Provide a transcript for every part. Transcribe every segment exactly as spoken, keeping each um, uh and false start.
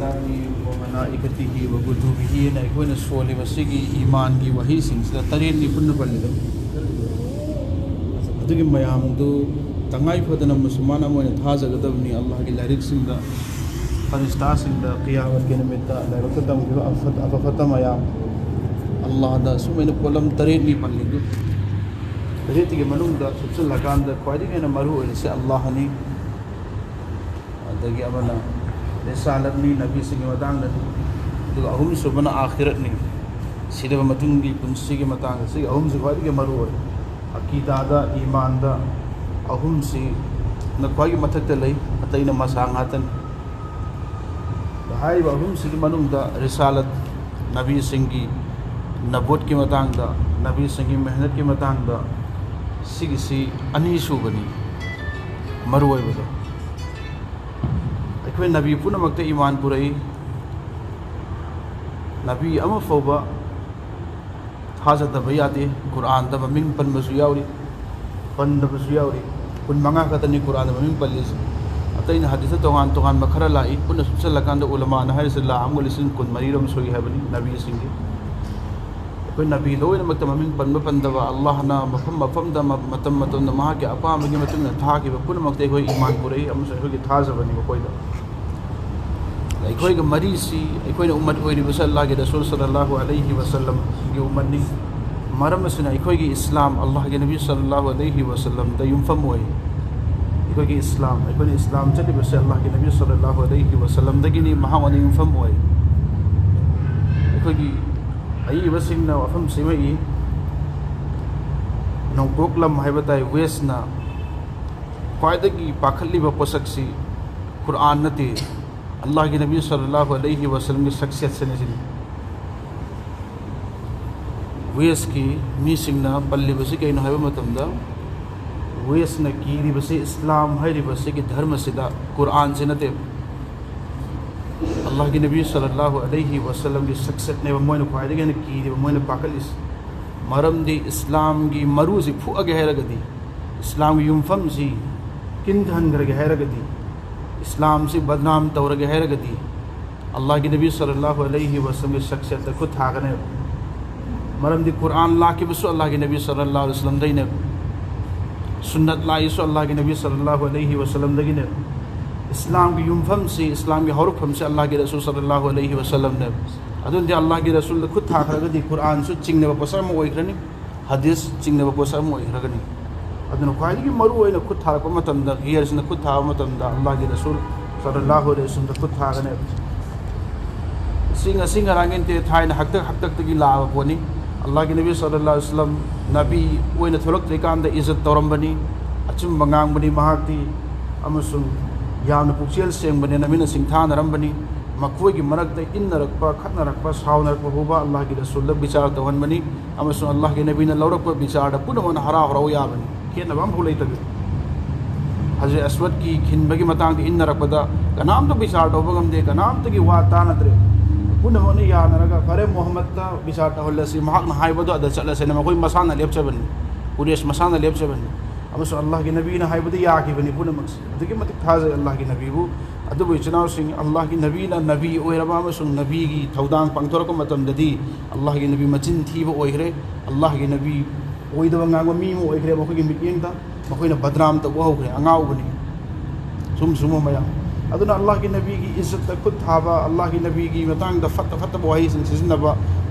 ꯃꯂꯥꯏꯀꯥꯇꯤꯍꯤ ꯋ ꯃꯂꯥꯏꯀꯥꯇꯤꯍꯤ ꯋ ꯀꯨꯇꯨꯕꯤꯍꯤ ꯍꯥꯏꯅ ꯑꯩꯈꯣꯏꯅ ꯁꯣꯜꯂꯤꯕ ꯁꯤꯒꯤ ꯏꯃꯥꯟꯒꯤ ꯋꯥꯍꯩꯁꯤꯡꯁꯤꯗ ꯇꯔꯦꯠꯅꯤ ꯄꯨꯟꯅ ꯄꯜꯂꯤꯗꯣ꯫ ꯑꯗꯨꯒꯤ ꯃꯌꯥꯝꯗꯨ ꯇꯉꯥꯏ ꯐꯗꯅ ꯃꯨꯁꯜꯃꯥꯟ ꯑꯃ ꯑꯣꯏꯅ ꯊꯥꯖꯒꯗꯕꯅꯤ꯫ ꯑꯜꯂꯥꯍꯒꯤ ꯂꯥꯏꯔꯤꯛꯁꯤꯡꯗ, ꯐꯔꯤꯁꯇꯥꯁꯤꯡꯗ, ꯀꯤꯌꯥꯃꯠꯀꯤ ꯅꯨꯃꯤꯠꯇ ꯂꯥꯏꯕꯛꯇ ꯇꯝꯈꯤꯕ ꯑꯐ-, ꯑꯐ ꯐꯠꯇ ꯃꯌꯥꯝ, ꯑꯜꯂꯥꯍꯗ ꯁꯨꯃꯥꯏꯅ ꯄꯣꯠꯂꯝ ꯇꯔꯦꯠꯅꯤ ꯄꯜꯂꯤꯗꯨ꯫ ꯇꯔꯦꯠꯇꯨꯒꯤ ꯃꯅꯨꯡꯗ ꯁꯨꯞꯆꯤꯜꯂꯀꯥꯟꯗ ꯈ꯭ꯋꯥꯏꯗꯒꯤ ꯍꯦꯟꯅ ꯃꯔꯨ ꯑꯣꯏꯔꯤꯁꯦ ꯑꯜꯂꯥꯍꯅꯤ꯫ ꯑꯗꯒꯤ ꯑꯃꯅ ꯔꯤꯁꯥꯂꯠꯅꯤ, ꯅꯕꯤꯁꯤꯡꯒꯤ ꯃꯇꯥꯡꯗꯅꯤ꯫ ꯑꯗꯨꯒ ꯑꯍꯨꯝꯁꯨꯕꯅ ꯑꯥꯈꯤꯔꯠꯅꯤ, ꯁꯤꯔꯕ ꯃꯇꯨꯡꯒꯤ ꯄꯨꯟꯁꯤꯒꯤ ꯃꯇꯥꯡꯗ꯫ ꯁꯤꯒꯤ ꯑꯍꯨꯝꯁꯤ ꯈ꯭ꯋꯥꯏꯗꯒꯤ ꯃꯔꯨ ꯑꯣꯏ꯫ ꯑꯀꯤꯗꯥꯗ, ꯏꯃꯥꯟꯗ ꯑꯍꯨꯝꯁꯤꯅ ꯈ꯭ꯋꯥꯏꯒꯤ ꯃꯊꯛꯇ ꯂꯩ, ꯑꯇꯩꯅ ꯃꯁꯥ ꯉꯥꯛꯇꯅꯤ꯫ ꯑꯗꯣ ꯍꯥꯏꯔꯤꯕ ꯑꯍꯨꯝꯁꯤꯒꯤ ꯃꯅꯨꯡꯗ ꯔꯤꯁꯥꯂꯠ, ꯅꯕꯤꯁꯤꯡꯒꯤ ꯅꯕꯣꯠꯀꯤ ꯃꯇꯥꯡꯗ, ꯅꯕꯤꯁꯤꯡꯒꯤ ꯃꯦꯍꯅꯠꯀꯤ ꯃꯇꯥꯡꯗ, ꯁꯤꯒꯤꯁꯤ ꯑꯅꯤꯁꯨꯕꯅꯤ ꯃꯔꯨ ꯑꯣꯏꯕꯗꯣ꯫ ꯑꯩꯈꯣꯏ ꯅꯕꯤ ꯄꯨꯝꯅꯃꯛꯇ ꯏꯃꯥꯟ ꯄꯨꯔꯛꯏ꯫ ꯅꯕꯤ ꯑꯃ ꯐꯥꯎꯕ ꯊꯥꯖꯗꯕ ꯌꯥꯗꯦ꯫ ꯀꯨꯔꯥꯟꯗ ꯃꯃꯤꯡ ꯄꯟꯕꯁꯨ ꯌꯥꯎꯔꯤ, ꯄꯟꯗꯕꯁꯨ ꯌꯥꯎꯔꯤ꯫ ꯀꯨꯟ ꯃꯉꯥ ꯈꯛꯇꯅꯤ ꯀꯨꯔꯥꯟꯗ ꯃꯃꯤꯡ ꯄꯜꯂꯤꯁꯦ꯫ ꯑꯇꯩꯅ ꯍꯗꯤꯁꯇ ꯇꯣꯉꯥꯟ ꯇꯣꯉꯥꯟꯕ ꯈꯔ ꯂꯥꯛꯏ꯫ ꯄꯨꯟꯅ ꯁꯨꯞꯆꯜꯂꯀꯥꯟꯗ ꯎꯂꯃꯥꯅ ꯍꯥꯏꯔꯤꯁꯦ ꯂꯥꯈ ꯑꯃꯒ ꯂꯤꯁꯤꯡ ꯀꯨꯟ ꯃꯔꯤꯔꯣꯝ ꯁꯨꯏ ꯍꯥꯏꯕꯅꯤ ꯅꯕꯤꯁꯤꯡꯒꯤ꯫ ꯑꯩꯈꯣꯏ ꯅꯕꯤ ꯂꯣꯏꯅꯃꯛꯇ ꯃꯃꯤꯡ ꯄꯟꯕ ꯄꯟꯗꯕ, ꯑꯜꯂꯥꯍꯅ ꯃꯐꯝ ꯃꯐꯝꯗ ꯃ-, ꯃꯇꯝ ꯃꯇꯝꯗ ꯃꯍꯥꯛꯀꯤ ꯑꯄꯥꯝꯕꯒꯤ ꯃꯇꯨꯡ ꯏꯟꯅ ꯊꯥꯈꯤꯕ ꯄꯨꯝꯅꯃꯛꯇ ꯑꯩꯈꯣꯏ ꯏꯃꯥꯟ ꯄꯨꯔꯛꯏ ꯑꯃꯁꯨꯡ ꯑꯩꯈꯣꯏꯒꯤ ꯊꯥꯖꯕꯅꯤ ꯃꯈꯣꯏꯗ꯫ ꯑꯩꯈꯣꯏꯒ ꯃꯔꯤꯁꯤ, ꯑꯩꯈꯣꯏꯅ ꯎꯝꯃꯠ ꯑꯣꯏꯔꯤꯕꯁꯤ ꯑꯜꯂꯥꯍꯒꯤ ꯔꯁꯨꯜ ꯁꯜꯂꯜꯂꯥꯍꯨ ꯑꯂꯩꯍꯤ ꯋꯁꯜꯂꯝꯒꯤ ꯎꯝꯃꯠꯅꯤ꯫ ꯃꯔꯝ ꯑꯁꯤꯅ ꯑꯩꯈꯣꯏꯒꯤ ꯏꯁꯂꯥꯝ ꯑꯜꯂꯥꯍꯒꯤ ꯅꯕꯤ ꯁꯜꯂꯜꯂꯥꯍꯨ ꯑꯂꯩꯍꯤ ꯋꯁꯜꯂꯝꯗ ꯌꯨꯝꯐꯝ ꯑꯣꯏ꯫ ꯑꯩꯈꯣꯏꯒꯤ ꯏꯁꯂꯥꯝ, ꯑꯩꯈꯣꯏꯅ ꯏꯁꯂꯥꯝ ꯆꯠꯂꯤꯕꯁꯦ ꯑꯜꯂꯥꯍꯒꯤ ꯅꯕꯤ ꯁꯜꯂꯜꯂꯥꯍꯨ ꯑꯂꯩꯍꯤ ꯋꯁꯜꯂꯝꯗꯒꯤꯅꯤ, ꯃꯍꯥꯛ ꯑꯣꯏꯅ ꯌꯨꯝꯐꯝ ꯑꯣꯏ꯫ ꯑꯩꯈꯣꯏꯒꯤ ꯑꯏꯕꯁꯤꯡꯅ ꯋꯥꯐꯝ ꯁꯦꯝꯃꯛꯏ, ꯅꯣꯡꯄꯣꯛ ꯂꯝ ꯍꯥꯏꯕ ꯇꯥꯏ, ꯋꯦꯁꯅ ꯈ꯭ꯋꯥꯏꯗꯒꯤ ꯄꯥꯈꯠꯂꯤꯕ ꯄꯣꯠꯁꯛꯁꯤ ꯀꯨꯔꯥꯟ ꯅꯠꯇꯦ, ꯑꯜꯂꯥꯍꯒꯤ ꯅꯕꯤ ꯁꯜꯂꯜꯂꯥꯍꯨ ꯑꯂꯩꯍꯤ ꯋꯁꯜꯂꯝꯒꯤ ꯁꯛꯁꯤꯌꯠꯁꯤꯅ ꯁꯤꯅꯤ꯫ ꯋꯦꯁꯀꯤ ꯃꯤꯁꯤꯡꯅ ꯄꯜꯂꯤꯕꯁꯤ ꯀꯩꯅꯣ ꯍꯥꯏꯕ ꯃꯇꯝꯗ, ꯋꯦꯁꯅ ꯀꯤꯔꯤꯕꯁꯤ ꯏꯁꯂꯥꯝ ꯍꯥꯏꯔꯤꯕꯁꯤꯒꯤ ꯙꯔꯃꯁꯤꯗ ꯀꯨꯔꯥꯟꯁꯤ ꯅꯠꯇꯦ, ꯑꯜꯂꯥꯍꯒꯤ ꯅꯕꯤ ꯁꯜꯂꯜꯂꯥꯍꯨ ꯑꯂꯩꯍꯤ ꯋꯁꯜꯂꯝꯒꯤ ꯁꯛꯁꯠꯅꯦꯕ ꯃꯣꯏꯅ ꯈ꯭ꯋꯥꯏꯗꯒꯤ ꯍꯦꯟꯅ ꯀꯤꯔꯤꯕ, ꯃꯣꯏꯅ ꯄꯥꯈꯠꯂꯤꯁꯤ꯫ ꯃꯔꯝꯗꯤ ꯏꯁꯂꯥꯝꯒꯤ ꯃꯔꯨꯁꯤ ꯐꯨꯛꯑꯒꯦ ꯍꯥꯏꯔꯒꯗꯤ, ꯏꯁꯂꯥꯝꯒꯤ ꯌꯨꯝꯐꯝꯁꯤ ꯀꯤꯟꯊꯍꯟꯈ꯭ꯔꯒꯦ ꯍꯥꯏꯔꯒꯗꯤ, ꯏꯁꯂꯥꯝꯁꯤ ꯕꯗꯅꯥꯝ ꯇꯧꯔꯒꯦ ꯍꯥꯏꯔꯒꯗꯤ, ꯑꯜꯂꯥꯍꯒꯤ ꯅꯕꯤ ꯁꯜꯂꯜꯂꯥꯍꯨ ꯑꯂꯩꯍꯤ ꯋꯥꯁꯜꯂꯝꯒꯤ ꯁꯛꯁꯤꯌꯠꯇ ꯈꯨꯠ ꯊꯥꯒꯅꯦꯕ꯫ ꯃꯔꯝꯗꯤ ꯀꯨꯔꯥꯟ ꯂꯥꯛꯈꯤꯕꯁꯨ ꯑꯜꯂꯥꯍꯒꯤ ꯅꯕꯤ ꯁꯜꯂꯜꯂꯥꯍꯨ ꯑꯂꯩꯍꯤ ꯋꯥꯁꯜꯂꯝꯗꯩꯅꯦꯕ꯫ ꯁꯨꯟꯅꯠ ꯂꯥꯛꯏꯁꯨ ꯑꯜꯂꯥꯍꯒꯤ ꯅꯕꯤ ꯁꯜꯂꯜꯂꯥꯍꯨ ꯑꯂꯩꯍꯤ ꯋꯥꯁꯜꯂꯝꯗꯒꯤꯅꯦꯕ꯫ ꯏꯁꯂꯥꯝꯒꯤ ꯌꯨꯝꯐꯝꯁꯤ, ꯏꯁꯂꯥꯝꯒꯤ ꯍꯧꯔꯛꯐꯝꯁꯤ ꯑꯜꯂꯥꯍꯒꯤ ꯔꯁꯨꯜ ꯁꯜꯂꯜꯂꯥꯍꯨ ꯑꯂꯩꯍꯤ ꯋꯥꯁꯜꯂꯝꯅꯦꯕ꯫ ꯑꯗꯨꯅꯗꯤ ꯑꯜꯂꯥꯍꯒꯤ ꯔꯁꯨꯜꯗ ꯈꯨꯠ ꯊꯥꯈ꯭ꯔꯒꯗꯤ ꯀꯨꯔꯥꯟꯁꯨ ꯆꯤꯡꯅꯕ ꯄꯣꯠꯁꯛ ꯑꯃ ꯑꯣꯏꯈ꯭ꯔꯅꯤ, ꯍꯗꯤꯁ ꯆꯤꯡꯅꯕ ꯄꯣꯠꯁꯛ ꯑꯃ ꯑꯣꯏꯈ꯭ꯔꯒꯅꯤ꯫ ꯑꯗꯨꯅ ꯈ꯭ꯋꯥꯏꯗꯒꯤ ꯃꯔꯨ ꯑꯣꯏꯅ ꯈꯨꯠ ꯊꯥꯔꯛꯄ ꯃꯇꯝꯗ, ꯒꯤꯌꯔꯁꯤꯅ ꯈꯨꯠ ꯊꯥꯕ ꯃꯇꯝꯗ ꯑꯜꯂꯥꯍꯒꯤ ꯔꯁꯨꯜ ꯁꯜꯂꯜꯂꯥꯍꯨ ꯑꯂꯩꯍꯤ ꯋꯥꯁꯜꯂꯝꯗ ꯈꯨꯠ ꯊꯥꯒꯅꯦꯕ꯫ ꯁꯤ ꯉꯁꯤ ꯉꯔꯥꯡꯒꯤ ꯅꯠꯇꯦ, ꯊꯥꯏꯅ ꯍꯥꯛꯇꯛ ꯍꯥꯛꯇꯛꯇꯒꯤ ꯂꯥꯛꯑꯕ ꯄꯣꯠꯅꯤ꯫ ꯑꯜꯂꯥꯍꯒꯤ ꯅꯕꯤ ꯁꯜꯂꯜꯂꯥꯍꯨ ꯑꯂꯩꯍꯤ ꯋꯥꯁꯜꯂꯝ ꯅꯕꯤ ꯑꯣꯏꯅ ꯊꯣꯛꯂꯛꯇ꯭ꯔꯤꯀꯥꯟꯗ ꯏꯖꯠ ꯇꯧꯔꯝꯕꯅꯤ, ꯑꯆꯨꯝꯕ ꯉꯥꯡꯕꯅꯤ ꯃꯍꯥꯛꯇꯤ, ꯑꯃꯁꯨꯡ ꯌꯥꯝꯅ ꯄꯨꯛꯆꯦꯜ ꯁꯦꯡꯕꯅꯦꯅ ꯃꯤꯅ ꯁꯤꯡꯊꯥꯅꯔꯝꯕꯅꯤ꯫ ꯃꯈꯣꯏꯒꯤ ꯃꯔꯛꯇ ꯏꯟꯅꯔꯛꯄ, ꯈꯠꯅꯔꯛꯄ, ꯁꯥꯎꯅꯔꯛꯄ ꯐꯥꯎꯕ ꯑꯜꯂꯥꯍꯒꯤ ꯔꯁꯨꯜꯗ ꯕꯤꯆꯥꯔ ꯇꯧꯍꯟꯕꯅꯤ꯫ ꯑꯃꯁꯨꯡ ꯑꯜꯂꯥꯍꯒꯤ ꯅꯕꯤꯅ ꯂꯧꯔꯛꯄ ꯕꯤꯆꯥꯔꯗ ꯄꯨꯝꯅꯃꯛꯅ ꯍꯔꯥꯎ ꯍꯔꯥꯎ ꯌꯥꯕꯅꯤ, ꯈꯦꯠꯅꯕ ꯑꯃꯐꯥꯎ ꯂꯩꯇꯕꯤ꯫ ꯍꯖꯔꯠ ꯑꯁꯋꯗꯀꯤ ꯈꯤꯟꯕꯒꯤ ꯃꯇꯥꯡꯗ ꯏꯟꯅꯔꯛꯄꯗ ꯀꯅꯥꯝꯇ ꯕꯤꯆꯥꯔ ꯇꯧꯕ ꯉꯝꯗꯦ, ꯀꯅꯥꯝꯇꯒꯤ ꯋꯥ ꯇꯥꯅꯗ꯭ꯔꯦ꯫ ꯄꯨꯝꯅꯃꯛꯅ ꯌꯥꯅꯔꯒ, "ꯐꯔꯦ, ꯃꯨꯍꯝꯃꯗꯇ ꯕꯤꯆꯥꯔ ꯇꯧꯍꯜꯂꯁꯤ, ꯃꯍꯥꯛꯅ ꯍꯥꯏꯕꯗꯣ ꯑꯗ ꯆꯠꯂꯁꯦꯅ" ꯃꯈꯣꯏ ꯃꯁꯥꯅ ꯂꯦꯞꯆꯕꯅꯤ, ꯀꯨꯔꯦꯁ ꯃꯁꯥꯅ ꯂꯦꯞꯆꯕꯅꯤ꯫ ꯑꯃꯁꯨꯡ ꯑꯜꯂꯥꯍꯒꯤ ꯅꯕꯤꯅ ꯍꯥꯏꯕꯗ ꯌꯥꯈꯤꯕꯅꯤ ꯄꯨꯝꯅꯃꯛꯁꯦ꯫ ꯑꯗꯨꯛꯀꯤ ꯃꯇꯤꯛ ꯊꯥꯖꯩ ꯑꯜꯂꯥꯍꯒꯤ ꯅꯕꯤꯕꯨ꯫ ꯑꯗꯨꯕꯨ ꯏꯆꯤꯟ ꯏꯅꯥꯎꯁꯤꯡ, ꯑꯜꯂꯥꯍꯒꯤ ꯅꯕꯤꯅ ꯅꯕꯤ ꯑꯣꯏꯔꯕ ꯑꯃꯁꯨꯡ ꯅꯕꯤꯒꯤ ꯊꯧꯗꯥꯡ ꯄꯥꯡꯊꯣꯔꯛꯄ ꯃꯇꯝꯗꯗꯤ ꯑꯜꯂꯥꯍꯒꯤ ꯅꯕꯤ ꯃꯆꯤꯟ ꯊꯤꯕ ꯑꯣꯏꯈ꯭ꯔꯦ, ꯑꯜꯂꯥꯍꯒꯤ ꯅꯕꯤ ꯑꯣꯏꯗꯕ ꯉꯥꯡꯕ ꯃꯤ ꯑꯃ ꯑꯣꯏꯈ꯭ꯔꯦ ꯃꯈꯣꯏꯒꯤ ꯃꯤꯠꯌꯦꯡꯗ꯫ ꯃꯈꯣꯏꯅ ꯕꯗꯅꯥꯝ ꯇꯧꯕ ꯍꯧꯈ꯭ꯔꯦ, ꯑꯉꯥꯎꯕꯅꯤ, ꯁꯨꯝ ꯁꯨꯝꯕ ꯃꯌꯥꯝ꯫ ꯑꯗꯨꯅ ꯑꯜꯂꯥꯍꯒꯤ ꯅꯕꯤꯒꯤ ꯏꯖꯠꯇ ꯈꯨꯠ ꯊꯥꯕ, ꯑꯜꯂꯥꯍꯒꯤ ꯅꯕꯤꯒꯤ ꯃꯇꯥꯡꯗ ꯐꯠꯇ ꯐꯠꯇꯕ ꯋꯥꯍꯩꯁꯤꯡ ꯁꯤꯖꯤꯟꯅꯕ,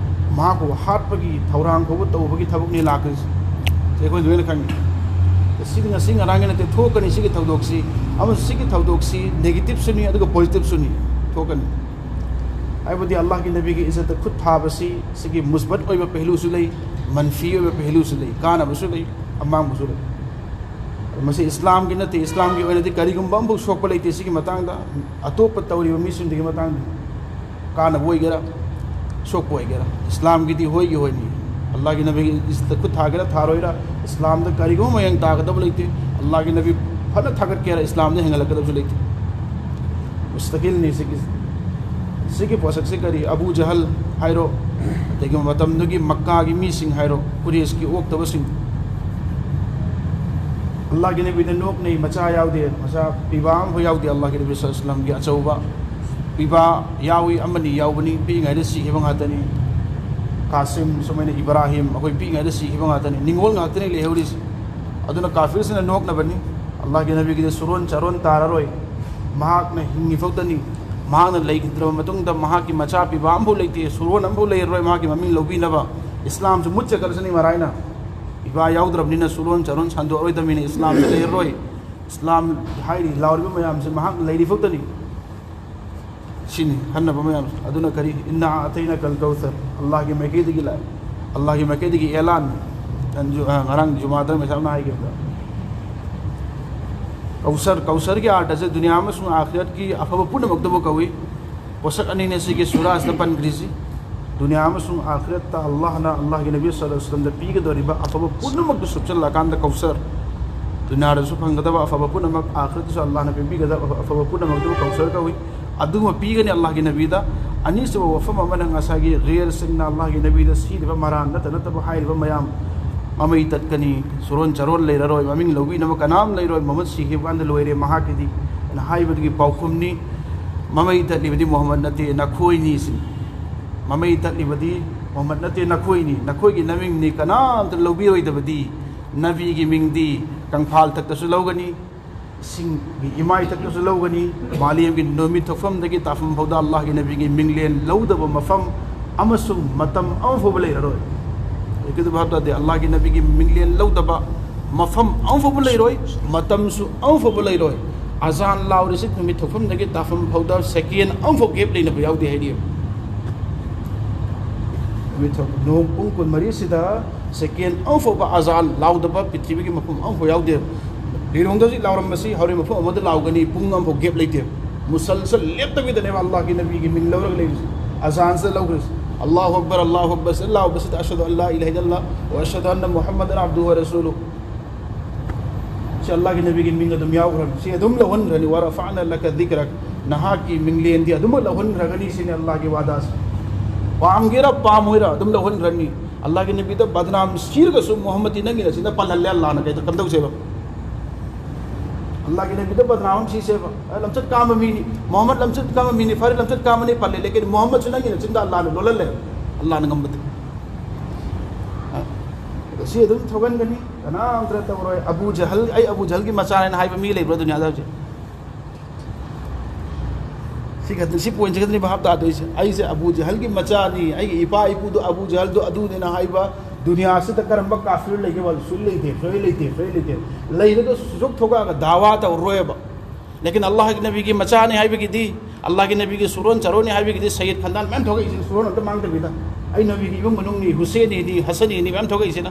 ꯃꯍꯥꯛꯄꯨ ꯍꯥꯠꯄꯒꯤ ꯊꯧꯔꯥꯡ ꯐꯥꯎꯕ ꯇꯧꯕꯒꯤ ꯊꯕꯛꯅꯤ ꯂꯥꯛꯀꯗꯣꯏꯁꯦ꯫ ꯁꯤ ꯑꯩꯈꯣꯏ ꯂꯣꯏꯅ ꯈꯪꯉꯤ꯫ ꯁꯤꯗꯤ ꯉꯁꯤ ꯉꯔꯥꯡꯒꯤ ꯅꯠꯇꯦ, ꯊꯣꯛꯀꯅꯤ ꯁꯤꯒꯤ ꯊꯧꯗꯣꯛꯁꯤ꯫ ꯑꯃꯁꯨꯡ ꯁꯤꯒꯤ ꯊꯧꯗꯣꯛꯁꯤ ꯅꯦꯒꯦꯇꯤꯞꯁꯨꯅꯤ, ꯑꯗꯨꯒ ꯄꯣꯖꯤꯇꯤꯞꯁꯨꯅꯤ ꯊꯣꯛꯀꯅꯤ꯫ ꯍꯥꯏꯕꯗꯤ ꯑꯜꯂꯥꯍꯒꯤ ꯅꯕꯤꯒꯤ ꯏꯖꯠꯇ ꯈꯨꯠ ꯊꯥꯕꯁꯤ, ꯁꯤꯒꯤ ꯃꯨꯁꯕꯠ ꯑꯣꯏꯕ ꯄꯦꯍꯂꯨꯁꯨ ꯂꯩ, ꯃꯟꯐꯤ ꯑꯣꯏꯕ ꯄꯦꯍꯂꯨꯁꯨ ꯂꯩ, ꯀꯥꯟꯅꯕꯁꯨ ꯂꯩ, ꯑꯃꯥꯡꯕꯁꯨ ꯂꯩ꯫ ꯃꯁꯤ ꯏꯁꯂꯥꯝꯒꯤ ꯅꯠꯇꯦ, ꯏꯁꯂꯥꯝꯒꯤ ꯑꯣꯏꯅꯗꯤ ꯀꯔꯤꯒꯨꯝꯕ ꯑꯃꯐꯥꯎ ꯁꯣꯛꯄ ꯂꯩꯇꯦ ꯁꯤꯒꯤ ꯃꯇꯥꯡꯗ꯫ ꯑꯇꯣꯞꯄ ꯇꯧꯔꯤꯕ ꯃꯤꯁꯤꯡꯗꯨꯒꯤ ꯃꯇꯥꯡꯗ, ꯀꯥꯟꯅꯕ ꯑꯣꯏꯒꯦꯔꯥ, ꯁꯣꯛꯄ ꯑꯣꯏꯒꯦꯔꯥ, ꯏꯁꯂꯥꯝꯒꯤꯗꯤ ꯍꯣꯏꯒꯤ ꯍꯣꯏꯅꯤ꯫ ꯑꯜꯂꯥꯍꯒꯤ ꯅꯕꯤꯒꯤ ꯏꯖꯠꯇ ꯈꯨꯠ ꯊꯥꯒꯦꯔꯥ ꯊꯥꯔꯣꯏꯔꯥ, ꯏꯁꯂꯥꯝꯗ ꯀꯔꯤꯒꯨꯝꯕ ꯃꯌꯦꯡ ꯇꯥꯒꯗꯕ ꯂꯩꯇꯦ꯫ ꯑꯜꯂꯥꯍꯒꯤ ꯅꯕꯤ ꯐꯅ ꯊꯥꯒꯠꯀꯦꯔꯥ, ꯏꯁꯂꯥꯝꯗ ꯍꯦꯟꯒꯠꯂꯛꯀꯗꯕꯁꯨ ꯂꯩꯇꯦ꯫ ꯃꯨꯁꯇꯍꯤꯜꯅꯤ ꯁꯤꯒꯤ, ꯁꯤꯒꯤ ꯄꯣꯠꯁꯛꯁꯤ ꯀꯔꯤ, ꯑꯕꯨ ꯖꯍꯜ ꯍꯥꯏꯔꯣ, ꯑꯗꯒꯤ ꯃꯇꯝꯗꯨꯒꯤ ꯃꯛꯀꯥꯒꯤ ꯃꯤꯁꯤꯡ ꯍꯥꯏꯔꯣ, ꯀꯨꯔꯦꯁꯀꯤ ꯑꯣꯛꯇꯕꯁꯤꯡ꯫ ꯑꯜꯂꯥꯍꯒꯤ ꯅꯕꯤꯗ ꯅꯣꯛꯅꯩ, ꯃꯆꯥ ꯌꯥꯎꯗꯦ, ꯃꯆꯥ ꯄꯤꯕ ꯑꯃꯐꯥꯎ ꯌꯥꯎꯗꯦ꯫ ꯑꯜꯂꯥꯍꯒꯤ ꯅꯕꯤ ꯁꯜꯂꯜꯂꯥꯍꯨ ꯑꯂꯩꯍꯤ ꯋꯥꯁꯜꯂꯝꯒꯤ ꯑꯆꯧꯕ ꯏꯕꯥ ꯌꯥꯎꯏ, ꯑꯃꯅꯤ ꯌꯥꯎꯕꯅꯤ, ꯄꯤꯛꯏꯉꯩꯗ ꯁꯤꯈꯤꯕ ꯉꯥꯛꯇꯅꯤ꯫ ꯀꯥꯁꯤꯝ, ꯁꯨꯃꯥꯏꯅ ꯏꯕ꯭ꯔꯥꯍꯤꯝ, ꯑꯩꯈꯣꯏ ꯄꯤꯛꯏꯉꯩꯗ ꯁꯤꯈꯤꯕ ꯉꯥꯛꯇꯅꯤ꯫ ꯅꯤꯡꯉꯣꯜ ꯉꯥꯛꯇꯅꯤ ꯂꯩꯍꯧꯔꯤꯁꯦ꯫ ꯑꯗꯨꯅ ꯀꯥꯐꯤꯔꯁꯤꯅ ꯅꯣꯛꯅꯕꯅꯤ꯫ ꯑꯜꯂꯥꯍꯒꯤ ꯅꯕꯤꯒꯤꯗꯤ ꯁꯨꯔꯣꯟ ꯆꯥꯔꯣꯟ ꯇꯥꯔꯔꯣꯏ꯫ ꯃꯍꯥꯛꯅ ꯍꯤꯡꯉꯤꯐꯥꯎꯗꯅꯤ꯫ ꯃꯍꯥꯛꯅ ꯂꯩꯈꯤꯗ꯭ꯔꯕ ꯃꯇꯨꯡꯗ ꯃꯍꯥꯛꯀꯤ ꯃꯆꯥ ꯄꯤꯕ ꯑꯃꯐꯥꯎ ꯂꯩꯇꯦ, ꯁꯨꯔꯣꯟ ꯑꯃꯐꯥꯎ ꯂꯩꯔꯔꯣꯏ ꯃꯍꯥꯛꯀꯤ ꯃꯃꯤꯡ ꯂꯧꯕꯤꯅꯕ꯫ ꯏꯁꯂꯥꯝꯁꯨ ꯃꯨꯠꯆꯈ꯭ꯔꯁꯅꯤ ꯃꯔꯥꯏꯅ꯫ ꯏꯕꯥ ꯌꯥꯎꯗ꯭ꯔꯕꯅꯤꯅ ꯁꯨꯔꯣꯟ ꯆꯥꯔꯣꯟ ꯁꯟꯗꯣꯛꯑꯔꯣꯏꯗꯕꯅꯤꯅ ꯏꯁꯂꯥꯝꯁꯨ ꯂꯩꯔꯔꯣꯏ꯫ ꯏꯁꯂꯥꯝ ꯍꯥꯏꯔꯤ ꯂꯥꯎꯔꯤꯕ ꯃꯌꯥꯝꯁꯦ ꯃꯍꯥꯛ ꯂꯩꯔꯤꯐꯥꯎꯗꯅꯤ꯫ ꯁꯤꯅꯤ ꯈꯟꯅꯕ ꯃꯌꯥꯝꯁꯦ꯫ ꯑꯗꯨꯅ ꯀꯔꯤ? "ꯏꯟꯅꯥ ꯑꯇꯩꯅ ꯀꯜ ꯀꯧꯁꯔ", ꯑꯜꯂꯥꯍꯒꯤ ꯃꯥꯏꯀꯩꯗꯒꯤ ꯂꯥꯛꯑꯦ, ꯑꯜꯂꯥꯍꯒꯤ ꯃꯥꯏꯀꯩꯗꯒꯤ ꯑꯦꯂꯥꯟ꯫ ꯑꯟꯖꯨ-, ꯑ, ꯉꯔꯥꯡ ꯖꯨꯃꯥꯗ ꯃꯦꯁꯥꯝꯅ ꯍꯥꯏꯈꯤꯕꯗ, ꯀꯧꯁꯔ, ꯀꯧꯁꯔꯒꯤ ꯑꯥꯔꯊꯁꯦ ꯗꯨꯅꯤꯌꯥ ꯑꯃꯁꯨꯡ ꯑꯥꯈꯤꯔꯠꯀꯤ ꯑꯐꯕ ꯄꯨꯝꯅꯃꯛꯇꯕꯨ ꯀꯧꯏ꯫ ꯄꯣꯠꯁꯛ ꯑꯅꯤꯅꯦ ꯁꯤꯒꯤ ꯁꯨꯔꯥꯁꯤꯗ ꯄꯟꯈ꯭ꯔꯤꯁꯤ꯫ ꯗꯨꯅꯤꯌꯥ ꯑꯃꯁꯨꯡ ꯑꯥꯈꯤꯔꯠꯇ ꯑꯜꯂꯥꯍꯅ ꯑꯜꯂꯥꯍꯒꯤ ꯅꯕꯤ ꯁꯜꯂꯜꯂꯥꯍꯨ ꯑꯂꯩꯍꯤ ꯋꯁꯜꯂꯝꯗ ꯄꯤꯒꯗꯧꯔꯤꯕ ꯑꯐꯕ ꯄꯨꯝꯅꯃꯛꯇꯨ ꯁꯨꯞꯆꯜꯂꯀꯥꯟꯗ ꯀꯧꯁꯔ꯫ ꯗꯨꯅꯤꯌꯥꯗꯁꯨ ꯐꯪꯒꯗꯕ ꯑꯐꯕ ꯄꯨꯝꯅꯃꯛ, ꯑꯥꯈꯤꯔꯠꯇꯁꯨ ꯑꯜꯂꯥꯍꯅ ꯄꯤꯕꯤꯒꯗꯕ ꯑꯐꯕ ꯄꯨꯝꯅꯃꯛꯇꯨ ꯀꯧꯁꯔ ꯀꯧꯏ꯫ ꯑꯗꯨꯃ ꯄꯤꯒꯅꯤ ꯑꯜꯂꯥꯍꯒꯤ ꯅꯕꯤꯗ꯫ ꯑꯅꯤꯁꯨꯕ ꯋꯥꯐꯝ ꯑꯃꯅ ꯉꯁꯥꯏꯒꯤ ꯔꯦꯜꯁꯤꯡꯅ ꯑꯜꯂꯥꯍꯒꯤ ꯅꯕꯤꯗ ꯁꯤꯔꯤꯕ ꯃꯔꯥꯟ ꯅꯠꯇ ꯅꯠꯇꯕ ꯍꯥꯏꯔꯤꯕ ꯃꯌꯥꯝ ꯃꯃꯩ ꯇꯠꯀꯅꯤ, ꯁꯨꯔꯣꯟ ꯆꯥꯔꯣꯟ ꯂꯩꯔꯔꯣꯏ, ꯃꯃꯤꯡ ꯂꯧꯕꯤꯅꯕ ꯀꯅꯥꯝ ꯂꯩꯔꯣꯏ, ꯃꯨꯍꯝꯃꯗ ꯁꯤꯈꯤꯕ ꯀꯥꯟꯗ ꯂꯣꯏꯔꯦ ꯃꯍꯥꯛꯀꯤꯗꯤ, ꯑꯅ ꯍꯥꯏꯕꯗꯨꯒꯤ ꯄꯥꯎꯈꯨꯝꯅꯤ꯫ ꯃꯃꯩ ꯇꯠꯂꯤꯕꯗꯤ ꯃꯨꯍꯝꯃꯗ ꯅꯠꯇꯦ, ꯅꯈꯣꯏꯅꯤ ꯁꯤꯅꯤ꯫ ꯃꯃꯩ ꯇꯠꯂꯤꯕꯗꯤ ꯃꯨꯍꯝꯃꯗ ꯅꯠꯇꯦ, ꯅꯈꯣꯏꯅꯤ꯫ ꯅꯈꯣꯏꯒꯤ ꯅꯃꯤꯡꯅꯤ ꯀꯅꯥꯝꯇ ꯂꯧꯕꯤꯔꯣꯏꯗꯕꯗꯤ꯫ ꯅꯕꯤꯒꯤ ꯃꯤꯡꯗꯤ ꯀꯪꯐꯥꯜ ꯊꯛꯇꯁꯨ ꯂꯧꯒꯅꯤ, ꯏꯁꯤꯡꯒꯤ ꯏꯃꯥꯏꯊꯛꯇꯁꯨ ꯂꯧꯒꯅꯤ, ꯃꯥꯂꯦꯝꯒꯤ ꯅꯨꯃꯤꯠ ꯊꯣꯛꯐꯝꯗꯒꯤ ꯇꯥꯐꯝ ꯐꯥꯎꯗ ꯑꯜꯂꯥꯍꯒꯤ ꯅꯕꯤꯒꯤ ꯃꯤꯡꯂꯦꯟ ꯂꯧꯗꯕ ꯃꯐꯝ ꯑꯃꯁꯨꯡ ꯃꯇꯝ ꯑꯃ ꯐꯥꯎꯕ ꯂꯩꯔꯔꯣꯏ꯫ ꯍꯧꯖꯤꯛꯀꯤꯗꯨ ꯚꯥꯞ ꯇꯥꯗꯦ꯫ ꯑꯜꯂꯥꯍꯒꯤ ꯅꯕꯤꯒꯤ ꯃꯤꯡꯂꯦꯟ ꯂꯧꯗꯕ ꯃꯐꯝ ꯑꯃ ꯐꯥꯎꯕ ꯂꯩꯔꯣꯏ, ꯃꯇꯝꯁꯨ ꯑꯃ ꯐꯥꯎꯕ ꯂꯩꯔꯣꯏ꯫ ꯑꯖꯥꯟ ꯂꯥꯎꯔꯤꯁꯤ ꯅꯨꯃꯤꯠ ꯊꯣꯛꯐꯝꯗꯒꯤ ꯇꯥꯐꯝ ꯐꯥꯎꯗ ꯁꯦꯀꯦꯟ ꯑꯃꯐꯥꯎ ꯒꯦꯞ ꯂꯩꯅꯕ ꯌꯥꯎꯗꯦ ꯍꯥꯏꯔꯤ꯫ ꯅꯨꯃꯤꯠ ꯊꯣꯛ-, ꯅꯣꯡ ꯄꯨꯡ ꯀꯨꯟꯃꯔꯤꯁꯤꯗ ꯁꯦꯀꯦꯟ ꯑꯃꯐꯥꯎꯕ ꯑꯖꯥꯟ ꯂꯥꯎꯗꯕ ꯄ꯭ꯔꯤꯊꯤꯕꯤꯒꯤ ꯃꯐꯝ ꯑꯃꯐꯥꯎ ꯌꯥꯎꯗꯦꯕ꯫ ꯂꯤꯂꯣꯡꯗ ꯍꯧꯖꯤꯛ ꯂꯥꯎꯔꯝꯕꯁꯤ ꯍꯣꯔꯦꯟ ꯃꯐꯝ ꯑꯃꯗ ꯂꯥꯎꯒꯅꯤ, ꯄꯨꯡ ꯑꯃꯐꯥꯎ ꯒꯦꯞ ꯂꯩꯇꯦꯕ꯫ ꯃꯨꯁꯜꯁꯜ ꯂꯦꯞꯇꯕꯤꯗꯅꯦꯕ ꯑꯜꯂꯥꯍꯒꯤ ꯅꯕꯤꯒꯤ ꯃꯤꯡ ꯂꯧꯔꯒ ꯂꯩꯔꯤꯁꯦ꯫ ꯑꯖꯥꯟꯁꯤꯗ ꯂꯧꯈ꯭ꯔꯤꯁꯦ꯫ "ꯑꯜꯂꯥꯍꯨ ꯑꯛꯕꯔ, ꯑꯜꯂꯥꯍꯨ ꯑꯛꯕꯔ" ꯁꯤꯗ ꯂꯥꯎꯕꯁꯤꯗ "ꯑꯁꯍꯗꯨ ꯑꯜꯂꯥ ꯏꯂꯥꯍ ꯏꯜꯂꯜꯂꯥꯍ ꯋ ꯑꯁꯍꯗꯨ ꯑꯟꯅ ꯃꯨꯍꯝꯃꯗꯟ ꯑꯕꯗꯨꯍꯨ ꯋ ꯔꯁꯨꯂꯨꯍꯨ"꯫ ꯁꯤ ꯑꯜꯂꯥꯍꯒꯤ ꯅꯕꯤꯒꯤ ꯃꯤꯡ ꯑꯗꯨꯝ ꯌꯥꯎꯈ꯭ꯔꯅꯤ꯫ ꯁꯤ ꯑꯗꯨꯝ ꯂꯧꯍꯟꯈ꯭ꯔꯅꯤ꯫ "ꯋ ꯔꯐꯥꯅ ꯂꯀ ꯗꯤꯀ꯭ꯔꯛ", ꯅꯍꯥꯛꯀꯤ ꯃꯤꯡꯂꯦꯟꯗꯤ ꯑꯗꯨꯃꯛ ꯂꯧꯍꯟꯈ꯭ꯔꯒꯅꯤ ꯁꯤꯅꯤ ꯑꯜꯂꯥꯍꯒꯤ ꯋꯥꯗꯥꯁꯦ꯫ ꯄꯥꯝꯒꯦꯔꯥ ꯄꯥꯝꯃꯣꯏꯔꯥ ꯑꯗꯨꯝ ꯂꯧꯍꯟꯈ꯭ꯔꯅꯤ꯫ ꯑꯜꯂꯥꯍꯒꯤ ꯅꯕꯤꯗ ꯕꯗꯅꯥꯝ ꯁꯤꯔꯒꯁꯨ ꯃꯨꯍꯝꯃꯗꯤ ꯅꯪꯒꯤ ꯅꯆꯤꯟꯗ ꯄꯜꯍꯜꯂꯦ ꯑꯜꯂꯥꯍꯅ꯫ ꯀꯩꯗ ꯀꯝꯗꯧꯁꯦꯕ? ꯑꯜꯂꯥꯍꯒꯤ ꯅꯕꯤꯗ ꯕꯗꯅꯥꯝ ꯑꯃ ꯁꯤꯁꯦꯕ꯫ ꯑꯦ, ꯂꯝꯆꯠ ꯀꯥꯝꯕ ꯃꯤꯅꯤ, ꯃꯨꯍꯝꯃꯗ ꯂꯝꯆꯠ ꯀꯥꯝꯕ ꯃꯤꯅꯤ, ꯐꯔꯦ, ꯂꯝꯆꯠ ꯀꯥꯝꯕꯅꯤ ꯄꯜꯂꯦ, ꯂꯦꯀꯤꯟ ꯃꯨꯍꯝꯃꯗꯁꯨ ꯅꯪꯒꯤ ꯅꯆꯤꯟꯗ ꯑꯜꯂꯥꯍꯅ ꯂꯣꯜꯍꯜꯂꯦ, ꯑꯜꯂꯥꯍꯅ ꯉꯝꯕꯗꯤ꯫ ꯑ, ꯁꯤ ꯑꯗꯨꯝ ꯊꯣꯛꯍꯟꯒꯅꯤ, ꯀꯅꯥꯝꯇꯅ ꯇꯧꯔꯣꯏ꯫ ꯑꯕꯨ ꯖꯍꯜ, "ꯑꯩ ꯑꯕꯨ ꯖꯍꯜꯒꯤ ꯃꯆꯥꯅꯦꯅ" ꯍꯥꯏꯕ ꯃꯤ ꯂꯩꯕ꯭ꯔꯣ ꯗꯨꯅꯤꯌꯥꯗ ꯍꯧꯖꯤꯛ? ꯁꯤ ꯈꯛꯇ, ꯁꯤ ꯄꯣꯏꯟꯠꯁꯤ ꯈꯛꯇꯅꯤ ꯚꯥꯞ ꯇꯥꯗꯣꯏꯁꯦ꯫ "ꯑꯩꯁꯦ ꯑꯕꯨ ꯖꯍꯜꯒꯤ ꯃꯆꯥꯅꯤ, ꯑꯩꯒꯤ ꯏꯄꯥ ꯏꯄꯨꯗꯣ ꯑꯕꯨ ꯖꯍꯜꯗꯣ ꯑꯗꯨꯅꯦꯅ" ꯍꯥꯏꯕ ꯗꯨꯅꯤꯌꯥꯁꯤꯗ ꯀꯔꯝꯕ ꯀꯥꯐꯤꯔ ꯂꯩꯒꯦ? ꯋꯥꯜ ꯁꯨꯛ ꯂꯩꯇꯦ, ꯁꯨꯛꯂꯩ ꯂꯩꯇꯦ, ꯁꯨꯛꯂꯩ ꯂꯩꯇꯦ꯫ ꯂꯩꯔꯒꯁꯨ ꯁꯨꯛ ꯊꯣꯛꯂꯛꯑꯒ ꯗꯥꯋꯥ ꯇꯧꯔꯣꯏꯕ꯫ ꯂꯦꯀꯤꯟ ꯑꯜꯂꯥꯍꯒꯤ ꯅꯕꯤꯒꯤ ꯃꯆꯥꯅꯤ ꯍꯥꯏꯕꯒꯤꯗꯤ, ꯑꯜꯂꯥꯍꯒꯤ ꯅꯕꯤꯒꯤ ꯁꯨꯔꯣꯟ ꯆꯥꯔꯣꯟꯅꯤ ꯍꯥꯏꯕꯒꯤꯗꯤ ꯁꯌꯤꯗ ꯈꯟꯗꯥꯟ ꯃꯌꯥꯝ ꯊꯣꯛꯂꯛꯏꯁꯤꯅ, ꯁꯨꯔꯣꯟ ꯑꯝꯇ ꯃꯥꯡꯗꯕꯤꯗ꯫ "ꯑꯩ ꯅꯕꯤꯒꯤ ꯏꯃꯨꯡ ꯃꯅꯨꯡꯅꯤ, ꯍꯨꯁꯦꯟꯅꯤꯅꯤ, ꯍꯁꯟꯅꯤꯅꯤ" ꯃꯌꯥꯝ ꯊꯣꯛꯂꯛꯏꯁꯤꯅ꯫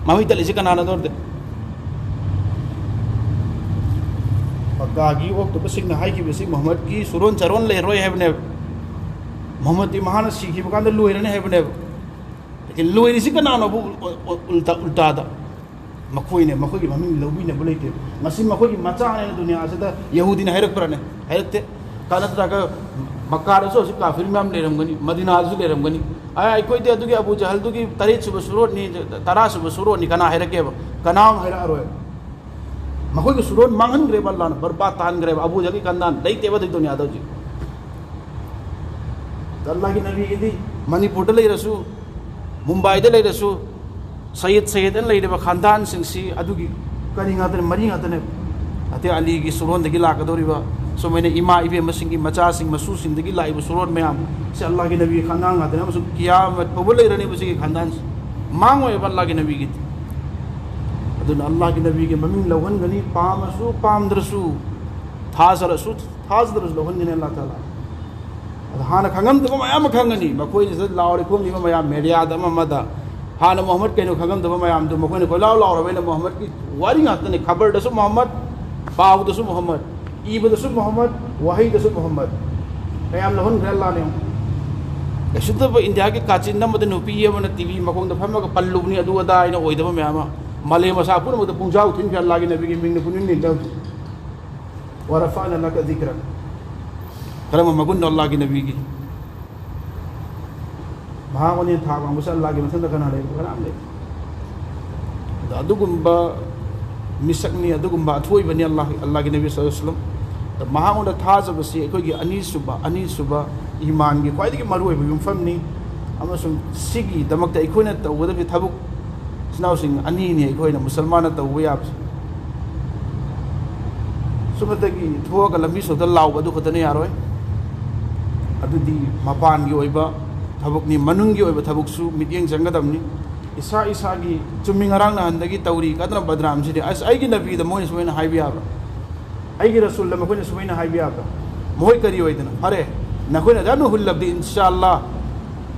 ꯃꯃꯤꯡ ꯇꯠꯂꯤꯁꯤ ꯀꯅꯥꯅꯣ ꯑꯗꯨ ꯑꯣꯏꯔꯗꯤ? ꯃꯛꯀꯥꯒꯤ ꯑꯣꯛꯇꯕꯁꯤꯡꯅ ꯍꯥꯏꯈꯤꯕꯁꯤ ꯃꯨꯍꯝꯃꯗꯀꯤ ꯁꯨꯔꯣꯟ ꯆꯥꯔꯣꯟ ꯂꯩꯔꯣꯏ ꯍꯥꯏꯕꯅꯦꯕ꯫ ꯃꯨꯍꯝꯃꯗꯇꯤ ꯃꯍꯥꯛꯅ ꯁꯤꯈꯤꯕ ꯀꯥꯟꯗ ꯂꯣꯏꯔꯅꯤ ꯍꯥꯏꯕꯅꯦꯕ꯫ ꯂꯦꯀꯤꯟ ꯂꯣꯏꯔꯤꯁꯤ ꯀꯅꯥꯅꯣꯕꯨ ꯎꯜ-, ꯎꯜ-, ꯎꯜꯇꯥ, ꯎꯜꯇꯥꯗ? ꯃꯈꯣꯏꯅꯦ, ꯃꯈꯣꯏꯒꯤ ꯃꯃꯤꯡ ꯂꯧꯕꯤꯅꯕ ꯂꯩꯇꯦ꯫ ꯃꯁꯤ ꯃꯈꯣꯏꯒꯤ ꯃꯆꯥꯅꯦꯅ ꯗꯨꯅꯤꯌꯥ ꯑꯁꯤꯗ ꯌꯍꯨꯗꯤꯅ ꯍꯥꯏꯔꯛꯄ꯭ꯔꯥꯅꯦ? ꯍꯥꯏꯔꯛꯇꯦ꯫ ꯀꯥ ꯅꯠꯇ꯭ꯔꯒ ꯃꯛꯀꯥꯗꯁꯨ ꯍꯧꯖꯤꯛ ꯀꯥꯐꯤꯔ ꯃꯌꯥꯝ ꯂꯩꯔꯝꯒꯅꯤ, ꯃꯗꯤꯅꯥꯗꯁꯨ ꯂꯩꯔꯝꯒꯅꯤ꯫ "ꯑꯦ, ꯑꯩꯈꯣꯏꯗꯤ ꯑꯗꯨꯒꯤ ꯑꯕꯨ ꯖꯍꯜꯗꯨꯒꯤ ꯇꯔꯦꯠ ꯁꯨꯕ ꯁꯨꯔꯣꯠꯅꯤ, ꯇꯔꯥ ꯁꯨꯕ ꯁꯨꯔꯣꯠꯅꯤ" ꯀꯅꯥ ꯍꯥꯏꯔꯛꯀꯦꯕ? ꯀꯅꯥ ꯑꯃ ꯍꯥꯏꯔꯛꯑꯔꯣꯏ꯫ ꯃꯈꯣꯏꯒꯤ ꯁꯨꯔꯣꯟ ꯃꯥꯡꯍꯟꯈ꯭ꯔꯦꯕ ꯑꯜꯂꯥꯍꯅ, ꯕꯔꯕꯥꯗ ꯇꯥꯍꯟꯈ꯭ꯔꯦꯕ꯫ ꯑꯕꯨ ꯖꯍꯜꯒꯤ ꯈꯟꯗꯥꯟ ꯂꯩꯇꯦꯕ ꯑꯗꯨꯒꯤ ꯗꯨꯅꯤꯌꯥꯗ ꯍꯧꯖꯤꯛ꯫ ꯑꯜꯂꯥꯍꯒꯤ ꯅꯕꯤꯒꯤꯗꯤ ꯃꯅꯤꯄꯨꯔꯗ ꯂꯩꯔꯁꯨ, ꯃꯨꯝꯕꯥꯏꯗ ꯂꯩꯔꯁꯨ, ꯁꯌꯤꯗ, ꯁꯌꯤꯗ ꯑꯅ ꯂꯩꯔꯤꯕ ꯈꯥꯟꯗꯥꯟꯁꯤꯡꯁꯤ ꯑꯗꯨꯒꯤ ꯀꯔꯤ ꯉꯥꯛꯇꯅꯦ, ꯃꯔꯤ ꯉꯥꯛꯇꯅꯦ꯫ ꯑꯇꯩ ꯑꯂꯤꯒꯤ ꯁꯨꯔꯣꯟꯗꯒꯤ ꯂꯥꯛꯀꯗꯧꯔꯤꯕ, ꯁꯨꯃꯥꯏꯅ ꯏꯃꯥ ꯏꯕꯦꯝꯃꯁꯤꯡꯒꯤ ꯃꯆꯥꯁꯤꯡ ꯃꯁꯨꯁꯤꯡꯗꯒꯤ ꯂꯥꯛꯏꯕ ꯁꯨꯔꯣꯟ ꯃꯌꯥꯝ ꯁꯤ ꯑꯜꯂꯥꯍꯒꯤ ꯅꯕꯤꯒꯤ ꯈꯥꯟꯗꯥꯟ ꯉꯥꯛꯇꯅꯦ, ꯑꯃꯁꯨꯡ ꯀꯤꯌꯥꯃꯠ ꯐꯥꯎꯕ ꯂꯩꯔꯅꯦꯕ ꯁꯤꯒꯤ ꯈꯥꯟꯗꯥꯟꯁꯤ꯫ ꯃꯥꯡꯉꯣꯏꯕ ꯑꯜꯂꯥꯍꯒꯤ ꯅꯕꯤꯒꯤꯗꯤ꯫ ꯑꯗꯨꯅ ꯑꯜꯂꯥꯍꯒꯤ ꯅꯕꯤꯒꯤ ꯃꯃꯤꯡ ꯂꯧꯍꯟꯒꯅꯤ, ꯄꯥꯝꯃꯁꯨ ꯄꯥꯝꯗ꯭ꯔꯁꯨ, ꯊꯥꯖꯔꯁꯨ ꯊꯥꯖꯗ꯭ꯔꯁꯨ ꯂꯧꯍꯟꯒꯅꯤ ꯑꯜꯂꯥꯍ ꯇꯥꯂꯥ꯫ ꯑꯗ ꯍꯥꯟꯅ ꯈꯪꯉꯝꯗꯕ ꯃꯌꯥꯝ ꯑꯃ ꯈꯪꯉꯅꯤ꯫ ꯃꯈꯣꯏꯅ ꯁꯤꯗ ꯂꯥꯎꯔꯤ ꯈꯣꯡꯂꯤꯕ ꯃꯌꯥꯝ, ꯃꯦꯗꯤꯌꯥꯗ ꯑꯃ ꯑꯃꯗ, ꯍꯥꯟꯅ ꯃꯨꯍꯝꯃꯗ ꯀꯩꯅꯣ ꯈꯪꯉꯝꯗꯕ ꯃꯌꯥꯝꯗꯨ ꯃꯈꯣꯏꯅ ꯀꯣꯏꯂꯥꯎ ꯂꯥꯎꯔꯕꯅꯤꯅ ꯃꯨꯍꯝꯃꯗꯀꯤ ꯋꯥꯔꯤ ꯉꯥꯛꯇꯅꯤ꯫ ꯈꯕꯔꯗꯁꯨ ꯃꯨꯍꯝꯃꯗ, ꯄꯥꯎꯗꯁꯨ ꯃꯨꯍꯝꯃꯗ, ꯏꯕꯗꯁꯨ ꯃꯨꯍꯝꯃꯗ, ꯋꯥꯍꯩꯗꯁꯨ ꯃꯨꯍꯝꯃꯗ꯫ ꯀꯌꯥꯝ ꯂꯧꯍꯟꯈ꯭ꯔꯦ ꯑꯜꯂꯥꯍꯅ ꯌꯦꯡꯉꯨ꯫ ꯀꯩꯁꯨ ꯅꯠꯇꯕ ꯏꯟꯗꯤꯌꯥꯒꯤ ꯀꯥꯆꯤꯟ ꯑꯃꯗ ꯅꯨꯄꯤ ꯑꯃꯅ ꯇꯤ ꯚꯤ ꯃꯈꯣꯡꯗ ꯐꯝꯃꯒ ꯄꯜꯂꯨꯕꯅꯤ, ꯑꯗꯨ ꯑꯗꯥ ꯍꯥꯏꯅ ꯑꯣꯏꯗꯕ ꯃꯌꯥꯝ ꯑꯃ꯫ ꯃꯥꯂꯦꯝ ꯑꯁꯥ ꯄꯨꯝꯅꯃꯛꯇ ꯄꯨꯡꯖꯥꯎ ꯊꯤꯟꯈ꯭ꯔꯦ ꯑꯜꯂꯥꯍꯒꯤ ꯅꯕꯤꯒꯤ ꯃꯤꯡꯅ ꯄꯨꯡꯅꯤꯟ ꯅꯤꯟꯗ ꯍꯧꯖꯤꯛ꯫ ورفعنا لك ذكرك. ꯀꯔꯝꯕ ꯃꯒꯨꯟꯅꯣ ꯑꯜꯂꯥꯍꯒꯤ ꯅꯕꯤꯒꯤ? ꯃꯍꯥꯛ ꯃꯅꯦ ꯊꯥꯛ ꯋꯥꯡꯕꯁꯦ ꯑꯜꯂꯥꯍꯒꯤ ꯃꯊꯪꯗ ꯀꯅꯥ ꯂꯩꯕ? ꯀꯅꯥꯝ ꯂꯩꯇꯦ꯫ ꯑꯗ ꯑꯗꯨꯒꯨꯝꯕ ꯃꯤꯁꯛꯅꯤ, ꯑꯗꯨꯒꯨꯝꯕ ꯑꯊꯣꯏꯕꯅꯤ ꯑꯜꯂꯥꯍ, ꯑꯜꯂꯥꯍꯒꯤ ꯅꯕꯤ ꯁꯜꯂꯜꯂꯥꯍꯨ ꯑꯂꯩꯍꯤ ꯋꯥꯁꯜꯂꯝ꯫ ꯃꯍꯥꯛꯉꯣꯟꯗ ꯊꯥꯖꯕꯁꯤ ꯑꯩꯈꯣꯏꯒꯤ ꯑꯅꯤꯁꯨꯕ, ꯑꯅꯤꯁꯨꯕ ꯏꯃꯥꯟꯒꯤ ꯈ꯭ꯋꯥꯏꯗꯒꯤ ꯃꯔꯨꯑꯣꯏꯕ ꯌꯨꯝꯐꯝꯅꯤ꯫ ꯑꯃꯁꯨꯡ ꯁꯤꯒꯤꯗꯃꯛꯇ ꯑꯩꯈꯣꯏꯅ ꯇꯧꯒꯗꯕ ꯊꯕꯛ, ꯏꯆꯤꯟ ꯏꯅꯥꯎꯁꯤꯡ, ꯑꯅꯤꯅꯤ ꯑꯩꯈꯣꯏꯅ ꯃꯨꯁꯜꯃꯥꯟꯅ ꯇꯧꯕ ꯌꯥꯕꯁꯤ꯫ ꯁꯨꯞꯅꯇꯒꯤ ꯊꯣꯛꯑꯒ ꯂꯝꯕꯤ ꯁꯣꯔꯣꯛꯇ ꯂꯥꯎꯕ ꯑꯗꯨ ꯈꯛꯇꯅ ꯌꯥꯔꯣꯏ꯫ ꯑꯗꯨꯗꯤ ꯃꯄꯥꯟꯒꯤ ꯑꯣꯏꯕ ꯊꯕꯛꯅꯤ, ꯃꯅꯨꯡꯒꯤ ꯑꯣꯏꯕ ꯊꯕꯛꯁꯨ ꯃꯤꯠꯌꯦꯡ ꯆꯪꯒꯗꯕꯅꯤ꯫ ꯏꯁꯥ ꯏꯁꯥꯒꯤ ꯆꯨꯝꯃꯤ, ꯉꯔꯥꯡ ꯅꯍꯥꯟꯗꯒꯤ ꯇꯧꯔꯤ ꯀꯗꯅ ꯕꯗꯅꯥꯝꯁꯤꯗꯤ, ꯑꯁ, ꯑꯩꯒꯤ ꯅꯕꯤꯗ ꯃꯣꯏꯅ ꯁꯨꯃꯥꯏꯅ ꯍꯥꯏꯕ ꯌꯥꯕ꯭ꯔꯥ? ꯑꯩꯒꯤ ꯔꯁꯨꯜꯗ ꯃꯈꯣꯏꯅ ꯁꯨꯃꯥꯏꯅ ꯍꯥꯏꯕ ꯌꯥꯕ꯭ꯔꯥ? ꯃꯈꯣꯏ ꯀꯔꯤ ꯑꯣꯏꯗꯅ? ꯐꯔꯦ, ꯅꯈꯣꯏꯅ ꯑꯗꯨꯝ ꯍꯨꯜꯂꯕꯗꯤ, ꯏꯟꯁꯥ ꯑꯜꯂꯥ,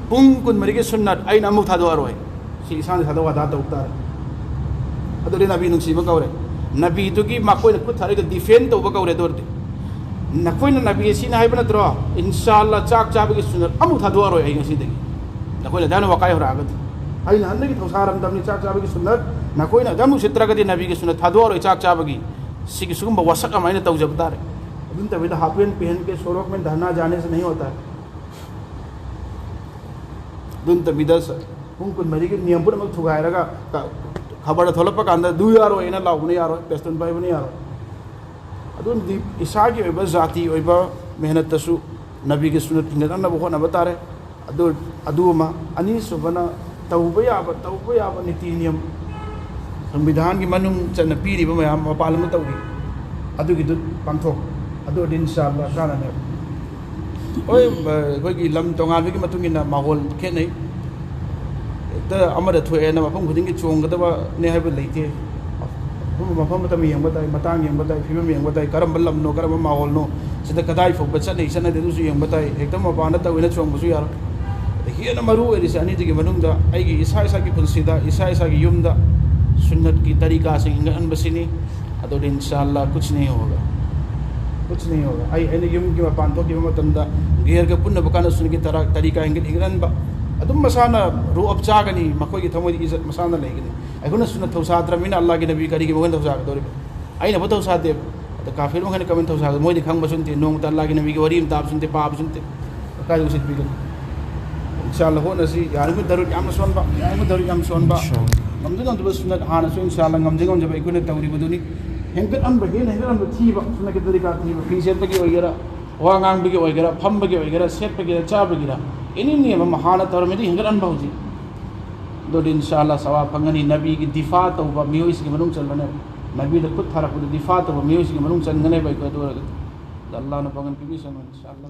ꯄꯨꯡ ꯀꯨꯟꯃꯔꯤꯒꯤ ꯁꯨꯟꯅꯠ ꯑꯩꯅ ꯑꯃꯨꯛ ꯊꯥꯗꯣꯛꯑꯔꯣꯏ꯫ ꯁꯤ ꯏꯁꯥꯅ ꯊꯥꯗꯣꯛ ꯑꯗꯥ ꯇꯧ ꯇꯥꯔꯦ꯫ ꯑꯗꯨꯗꯤ ꯅꯕꯤ ꯅꯨꯡꯁꯤꯕ ꯀꯧꯔꯦ꯫ ꯅꯕꯤꯗꯨꯒꯤ ꯃꯈꯣꯏꯅ ꯈꯨꯠ ꯊꯥꯔꯒ ꯗꯤꯐꯦꯟ ꯇꯧꯕ ꯀꯧꯔꯦ꯫ ꯑꯗꯨ ꯑꯣꯏꯔꯗꯤ ꯅꯈꯣꯏꯅ ꯅꯕꯤ ꯑꯁꯤꯅ ꯍꯥꯏꯕ ꯅꯠꯇ꯭ꯔꯣ, ꯏꯟꯁꯥ ꯑꯜꯂꯥ, ꯆꯥꯛ ꯆꯥꯕꯒꯤ ꯁꯨꯟꯅꯠ ꯑꯃꯨꯛ ꯊꯥꯗꯣꯛꯑꯔꯣꯏ ꯑꯩ ꯉꯁꯤꯗꯒꯤ꯫ ꯅꯈꯣꯏꯅ ꯑꯗꯨꯃꯥꯏꯅ ꯋꯥꯀꯥꯏ ꯍꯧꯔꯛꯑꯒꯗꯤ, ꯑꯩꯅ ꯍꯟꯗꯛꯀꯤ ꯊꯧꯁꯥꯔꯝꯗꯕꯅꯤ ꯆꯥꯛ ꯆꯥꯕꯒꯤ ꯁꯨꯟꯅꯠ, ꯅꯈꯣꯏꯅ ꯑꯗꯨꯃꯨꯛ ꯎꯁꯤꯠꯇ꯭ꯔꯒꯗꯤ ꯅꯕꯤꯒꯤ ꯁꯨꯟꯅꯠ ꯊꯥꯗꯣꯛꯑꯔꯣꯏ ꯆꯥꯛ ꯆꯥꯕꯒꯤ꯫ ꯁꯤꯒꯤ ꯁꯤꯒꯨꯝꯕ ꯋꯥꯁꯛ ꯑꯃ ꯑꯩꯅ ꯇꯧꯖꯕ ꯇꯥꯔꯦ꯫ ꯑꯗꯨ ꯅꯠꯇꯕꯤꯗ ꯍꯥꯐꯦꯟ ꯄꯦꯍꯟ ꯀꯦ ꯁꯣꯔꯣꯛ ꯃꯦꯟ ꯙꯔꯅꯥ ꯖꯥꯅꯦ ꯁꯦ ꯅꯍꯤ ꯍꯣꯇꯥ ꯍꯦ꯫ ꯑꯗꯨ ꯅꯠꯇꯕꯤꯗ ꯁ-, ꯄꯨꯡ ꯀꯨꯟꯃꯔꯤꯒꯤ ꯅꯤꯌꯝ ꯄꯨꯝꯅꯃꯛ ꯊꯨꯒꯥꯏꯔꯒ ꯀ-, ꯈꯕꯔꯗ ꯊꯣꯛꯂꯛꯄ ꯀꯥꯟꯗ "ꯗꯨ ꯌꯥꯔꯣꯏ" ꯍꯥꯏꯅ ꯂꯥꯎꯕꯅ ꯌꯥꯔꯣꯏ, ꯄꯦꯁꯇꯨꯟ ꯄꯥꯏꯕꯅ ꯌꯥꯔꯣꯏ꯫ ꯑꯗꯨꯅꯗꯤ ꯏꯁꯥꯒꯤ ꯑꯣꯏꯕ ꯖꯥꯇꯤ ꯑꯣꯏꯕ ꯃꯦꯍꯅꯠꯇꯁꯨ ꯅꯕꯤꯒꯤ ꯁꯨꯟꯅꯠ ꯍꯤꯡꯒꯠꯅꯅꯕ ꯍꯣꯠꯅꯕ ꯇꯥꯔꯦ꯫ ꯑꯗꯨ, ꯑꯗꯨ ꯑꯃ꯫ ꯑꯅꯤꯁꯨꯕꯅ ꯇꯧꯕ ꯌꯥꯕ, ꯇꯧꯕ ꯌꯥꯕ ꯅꯤꯇꯤ ꯅꯤꯌꯝ, ꯁꯪꯕꯤꯙꯥꯟꯒꯤ ꯃꯅꯨꯡ ꯆꯟꯅ ꯄꯤꯔꯤꯕ ꯃꯌꯥꯝ ꯃꯄꯥꯟ ꯂꯝꯗ ꯇꯧꯔꯤ, ꯑꯗꯨꯒꯤꯗꯨ ꯄꯥꯡꯊꯣꯛ꯫ ꯑꯗꯨ ꯑꯣꯏꯔꯗꯤ ꯏꯟꯁꯥ ꯑꯜꯂꯥ ꯀꯥꯟꯅꯅꯦꯕ꯫ ꯍꯣꯏ, ꯑꯩꯈꯣꯏꯒꯤ ꯂꯝ ꯇꯣꯉꯥꯟꯕꯒꯤ ꯃꯇꯨꯡ ꯏꯟꯅ ꯃꯥꯍꯣꯜ ꯈꯦꯠꯅꯩ꯫ ꯍꯦꯛꯇ ꯑꯃꯗ ꯊꯣꯛꯑꯦꯅ ꯃꯐꯝ ꯈꯨꯗꯤꯡꯒꯤ ꯆꯣꯡꯒꯗꯕꯅꯦ ꯍꯥꯏꯕ ꯂꯩꯇꯦ꯫ ꯃꯐꯝ, ꯃꯐꯝ ꯃꯇꯝ ꯌꯦꯡꯕ ꯇꯥꯏ, ꯃꯇꯥꯡ ꯌꯦꯡꯕ ꯇꯥꯏ, ꯐꯤꯕꯝ ꯌꯦꯡꯕ ꯇꯥꯏ, ꯀꯔꯝꯕ ꯂꯝꯅꯣ, ꯀꯔꯝꯕ ꯃꯥꯍꯣꯜꯅꯣ, ꯁꯤꯗ ꯀꯗꯥꯏ ꯐꯥꯎꯕ ꯆꯠꯅꯩ ꯆꯠꯅꯗꯦ ꯑꯗꯨꯁꯨ ꯌꯦꯡꯕ ꯇꯥꯏ꯫ ꯍꯦꯛꯇ ꯃꯄꯥꯟꯗ ꯇꯧꯋꯦꯅ ꯆꯣꯡꯕꯁꯨ ꯌꯥꯔꯣꯏ꯫ ꯑꯗ ꯍꯦꯟꯅ ꯃꯔꯨ ꯑꯣꯏꯔꯤꯁꯦ ꯑꯅꯤꯗꯨꯒꯤ ꯃꯅꯨꯡꯗ ꯑꯩꯒꯤ ꯏꯁꯥ ꯏꯁꯥꯒꯤ ꯄꯨꯟꯁꯤꯗ, ꯏꯁꯥ ꯏꯁꯥꯒꯤ ꯌꯨꯝꯗ ꯁꯨꯟꯅꯠꯀꯤ ꯇꯔꯤꯀꯥꯁꯤꯡ ꯍꯤꯡꯒꯠꯍꯟꯕꯁꯤꯅꯤ꯫ ꯑꯗꯨꯗꯤ ꯏꯟꯁꯥ ꯑꯜꯂꯥ ꯀꯨꯆ ꯅꯍꯤ ꯍꯣꯒꯥ, ꯀꯨꯆ ꯅꯍꯤ ꯍꯣꯒꯥ꯫ ꯑꯩ, ꯑꯩꯅ ꯌꯨꯝꯒꯤ ꯃꯄꯥꯟ ꯊꯣꯛꯈꯤꯕ ꯃꯇꯝꯗ ꯒꯦꯔꯒ ꯄꯨꯟꯅꯕ ꯀꯥꯟꯗ ꯁꯨꯟꯅꯠꯀꯤ ꯇꯔꯥ-, ꯇꯔꯤꯀꯥ ꯍꯤꯡꯒꯠ-, ꯍꯤꯡꯒꯠꯍꯟꯕ꯫ ꯑꯗꯨꯝ ꯃꯁꯥꯅ ꯔꯣꯑꯞ ꯆꯥꯒꯅꯤ, ꯃꯈꯣꯏꯒꯤ ꯊꯃꯣꯏꯗ ꯏꯖꯠ ꯃꯁꯥꯅ ꯂꯩꯒꯅꯤ꯫ ꯑꯩꯈꯣꯏꯅ ꯁꯨꯟꯅꯠ ꯊꯧꯁꯥꯗ꯭ꯔꯕꯅꯤꯅ ꯑꯜꯂꯥꯍꯒꯤ ꯅꯕꯤ ꯀꯔꯤꯒꯤ ꯃꯈꯣꯏꯅ ꯊꯧꯁꯥꯒꯗꯧꯔꯤꯕ? ꯑꯩꯅꯕꯨ ꯊꯧꯁꯥꯗꯦꯕ꯫ ꯑꯗ ꯀꯥꯐꯤꯔ ꯃꯈꯩꯅ ꯀꯃꯥꯏꯅ ꯊꯧꯁꯥꯒꯗ? ꯃꯣꯏꯗꯤ ꯈꯪꯕꯁꯨ ꯅꯠꯇꯦ, ꯅꯣꯡꯃꯇ ꯑꯜꯂꯥꯍꯒꯤ ꯅꯕꯤꯒꯤ ꯋꯥꯔꯤ ꯑꯃ ꯇꯥꯕꯁꯨ ꯅꯠꯇꯦ, ꯄꯥꯕꯁꯨ ꯅꯠꯇꯦ꯫ ꯀꯥꯏꯗ ꯎꯁꯤꯠꯄꯤꯒꯅꯤ? ꯏꯟꯁꯥ ꯑꯜꯂꯥ ꯍꯣꯠꯅꯁꯤ, ꯌꯥꯔꯤꯕ ꯗꯔꯨꯗ ꯌꯥꯝꯅ ꯁꯣꯟꯕ, ꯌꯥꯔꯤꯕ ꯗꯔꯨꯗ ꯌꯥꯝ ꯁꯣꯟꯕ꯫ ꯏꯟꯁꯥ ꯑꯜꯂꯥ꯫ ꯉꯝꯖ ꯉꯝꯖꯕ ꯁꯨꯅꯠ ꯍꯥꯟꯅꯁꯨ ꯏꯟꯁꯥ ꯑꯜꯂꯥ ꯉꯝꯖ ꯉꯝꯖꯕ ꯑꯩꯈꯣꯏꯅ ꯇꯧꯔꯤꯕꯗꯨꯅꯤ꯫ ꯍꯦꯟꯒꯠꯍꯟꯕ, ꯍꯦꯟꯅ ꯍꯦꯟꯒꯠꯍꯟꯕ ꯊꯤꯕ, ꯁꯨꯅꯠꯀꯤ ꯇꯔꯤꯀꯥ ꯊꯤꯕ, ꯐꯤ ꯁꯦꯠꯄꯒꯤ ꯑꯣꯏꯒꯦꯔꯥ, ꯋꯥ ꯉꯥꯡꯕꯒꯤ ꯑꯣꯏꯒꯦꯔꯥ, ꯐꯝꯕꯒꯤ ꯑꯣꯏꯒꯦꯔꯥ, ꯁꯦꯠꯄꯒꯤꯔ, ꯆꯥꯕꯒꯤꯔ, ꯑꯦꯅꯤ ꯅꯤꯌꯝ ꯑꯃ ꯍꯥꯟꯅ ꯇꯧꯔꯝꯃꯤꯗꯤ ꯍꯦꯟꯒꯠꯍꯟꯕ ꯍꯧꯖꯤꯛ꯫ ꯑꯗꯨꯗꯤ ꯏꯟꯁꯥ ꯑꯜꯂꯥ ꯁꯋꯥꯕ ꯐꯪꯒꯅꯤ꯫ ꯅꯕꯤꯒꯤ ꯗꯤꯐꯥ ꯇꯧꯕ ꯃꯤꯑꯣꯏꯁꯤꯡꯒꯤ ꯃꯅꯨꯡ ꯆꯟꯕꯅꯦꯕ꯫ ꯅꯕꯤꯗ ꯈꯨꯠ ꯊꯥꯔꯛꯄꯗ ꯗꯤꯐꯥ ꯇꯧꯕ ꯃꯤꯑꯣꯏꯁꯤꯡꯒꯤ ꯃꯅꯨꯡ ꯆꯟꯒꯅꯦꯕ ꯑꯩꯈꯣꯏ꯫ ꯑꯗꯨ ꯑꯣꯏꯔꯒꯗꯤ ꯑꯗ ꯑꯜꯂꯥꯅ ꯄꯥꯡꯒꯟ ꯄꯤꯕꯤꯁꯅꯨ ꯏꯟꯁꯥ ꯑꯜꯂꯥ꯫